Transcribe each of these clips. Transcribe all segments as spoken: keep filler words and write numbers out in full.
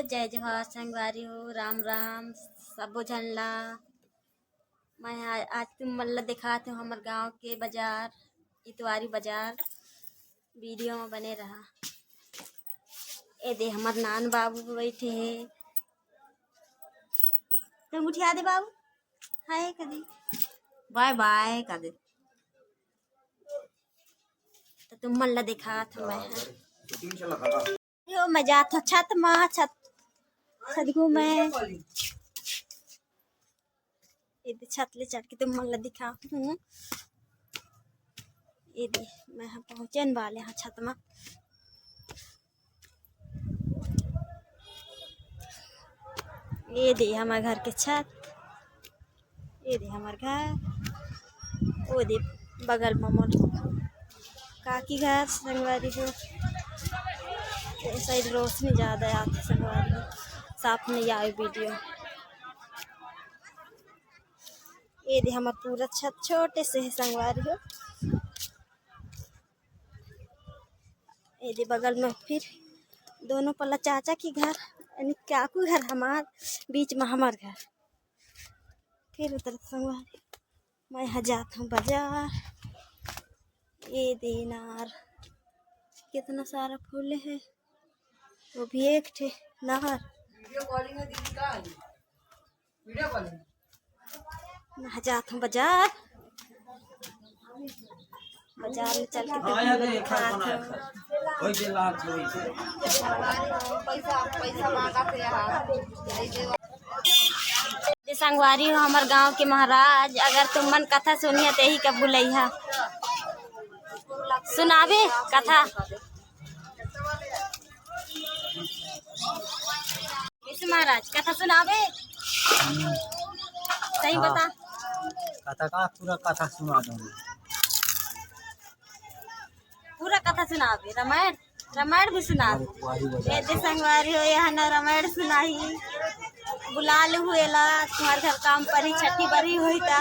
जय जोहार संगवारी हो, राम राम सबो झन ला। मैं आ-, आज तुम मन ला देखात हूँ हमर गांव के बाजार, इतवारी बाजार। वीडियो में बने रहा। ए दे हमर नान बाबू बैठे हे, तुम उठिया दे बाबू, हाय कर दे, बाय बाय कर दे। तो तुम मन ला देखात हूँ मैं, हाँ। यो, मैं जात हूँ छत मा, छत, छत घूमे। ये दे छत ले चढ़ के तुम मन ला दिखात हूँ। ये दे, मैं ह पहुँचन वाले हाँ छत मा। ये दे हमर घर के छत। ये दे हमर घर, वो दे बगल में मोर काकी घर संगवारी हो। ये साइड रोशनी ज्यादा आथे संगवारी हो, साफ नहीं आवे वीडियो। ये दे हमर पूरा छत छोटे से है संगवारी हो। ये दे बगल में फिर दोनों पल्ला चाचा की घर, यानी काकू घर हमार, बीच में हमार घर। फिर उतर संगवारी, मैं ह जात हूँ बाजार। ये दे नार कितना सारा फूले है, वो भी एक ठे नार। मैं ह जात हूँ बाजार, बाजार में चल के तुम मन ला दिखात हूँ। ये संगवारी हो हमर गांव के महाराज, अगर तुम मन कथा सुनिया तेही का बुलैहा सुनावे कथा। कैसे महाराज कथा सुनावे? सही हाँ। बता। कथा का पूरा कथा सुना दूंगी। पूरा कथा सुनावे, रामायण, रामायण भी सुनावे। ये दे संगवारी हो, यहाँ ना रामायण सुनाही। बुला लू एला, तुम्हारे घर काम परी, छठी बरी होई ता।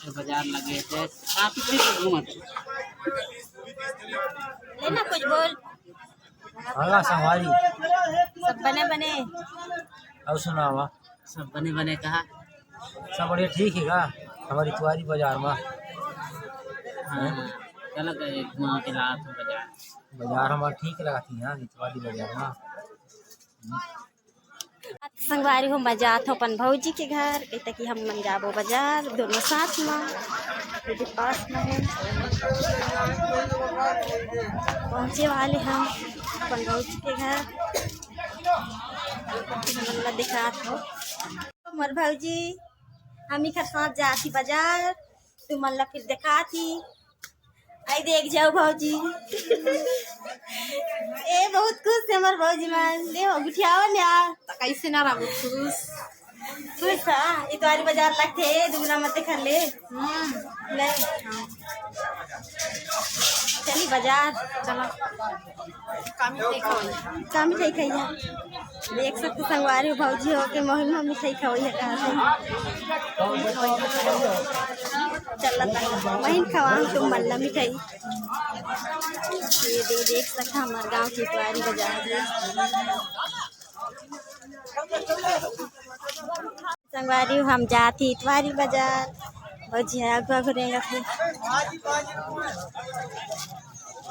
बाजार लगे थे, काफी चीज घूमत। लेना कुछ बोल। हाँ संगवारी। सब बने बने। और सुनावा। सब बने बने कहा। सब बढ़िया ठीक है का? हमारी इतवारी बाजार में। हाँ, चलो गए घुमा के लात हूँ बाजार। बाजार हमारा ठीक रहती है इतवारी बाजार में। संगवारी हो, मैं जात हूँ अपन भौजी के घर, कहते कि हम मन जाबो बाजार दोनों साथ में। ये भी पास में है, पहुँचे वाले हम अपन भौजी के घर। तुमन ला दिखात हो मोर भौजी, हम इखर साथ जात ही बाजार, तुमन ला फिर दिखात ही। आई देख जाओ भौजी। ए बहुत खुश है हमर भौजी मन। ले हो गुठियावा ने आ। त कैसे ना रहबो खुश? खुश हा? इतवारी बाजार लगथे, दुगना मत कर ले। हम्म। ले। चली बाजार। चला। का मिठाई खाई? का मिठाई खाई है? देख सकते संगवारी हो, भौजी हो के महिन में मिठाई खवाई है कहाँ से। चल महिन खवा तुम मल्ला मिठाई। ये दे देख सकते हमारे गांव की इतवारी बाजार है। संगवारी हो, हम जात ही इतवारी बाजार। भौजी है आगू आगू रेंगत हे।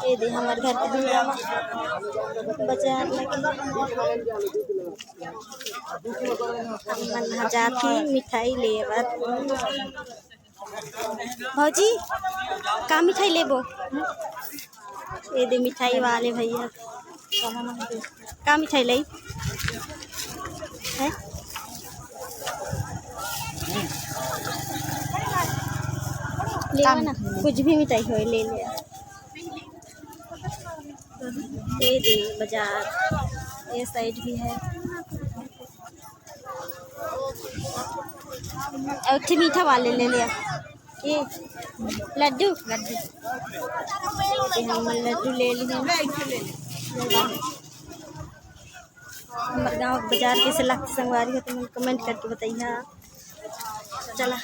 ये दे हमर घर के दूरा में बाजार लगे। हम मन ह जात ही मिठाई ले बर। भौजी, का मिठाई लेबो? ये दे मिठाई वाले भैया, का मिठाई लाई? हैं? लेवा ना, कुछ भी मिठाई हो, ले ले। ये दे बाजार, ये साइड भी है। और ठी मीठा वाले ले लिया। ये लड्डू, लड्डू। ये हम लड्डू ले लिए। हमारे गांव बाजार कैसे लगते संगवारी हो, तुम कमेंट करके बताइए। चला,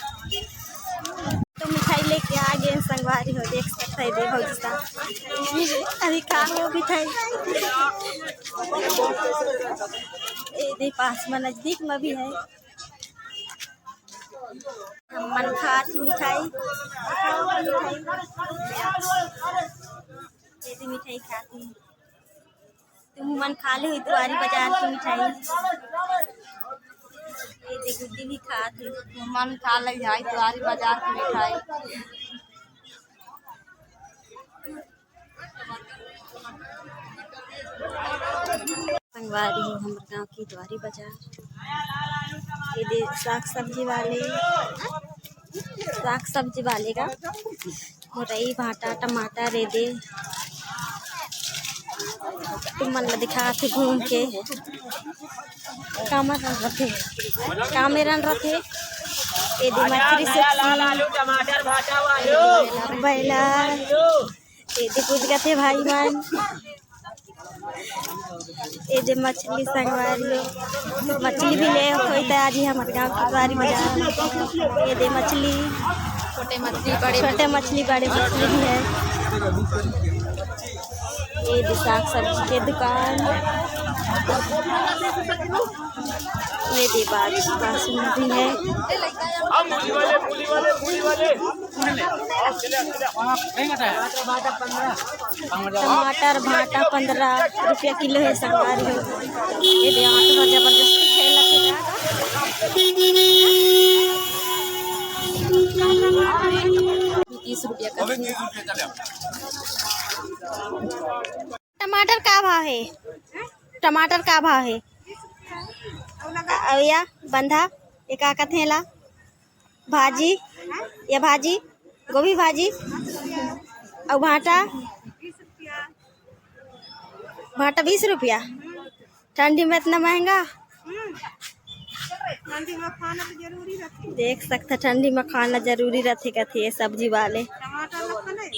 तो मिठाई लेके आ गए संग बारी हो, देख सकत हे, दे भौजी सा। अभी का हो मिठाई। ए दे पास में नजदीक में भी हे। हमन खात ही मिठाई। ए दे मिठाई खात ही। तुमन खा ले दुआरी बाजार की मिठाई। ए दे गुड्डी भी खात हे। तुमन खा ले दुआरी बाजार की मिठाई। संगवारी हो हमर गांव की दुआरी बाजार। ए दे साग सब्जी वाले, साग सब्जी वाले का मुरई, भांटा, टमाटर, ए दे तुमन ला दिखात हे घूम के। कामरन रथे, कामेरन रथे। ए दे मछली सुखी, बैला। ए दे कूद गथे भाई मन। ए दे मछली संगवारी हो, मछली भी ले कोई तैयारी हमर गांव की दुआरी बाजार। ए दे मछली, छोटे मछली, बड़े छोटे मछली, बड़े मछली भी हे। ए दे साग सब्जी के दुकान। ए दे बास-, बासमती हे। टमाटर भांटा पंद्रह रुपया किलो हे संगवारी हो। ए दे ऑटो ह जबरदस्ती खेलत हे का। तीस रुपया का। टमाटर का भाव हे? टमाटर का भाव हे? अउ या बंधा, ये का कथे ला? भाजी, ये भाजी, गोभी भाजी, अउ भांटा, भांटा बीस रुपया। ठंडी में इतना महंगा? ठंडी में खाना तो जरूरी रथे। देख सकत ह, ठंडी में खाना जरूरी रथे, कथे ये सब्जी वाले। टमाटर रखल हे।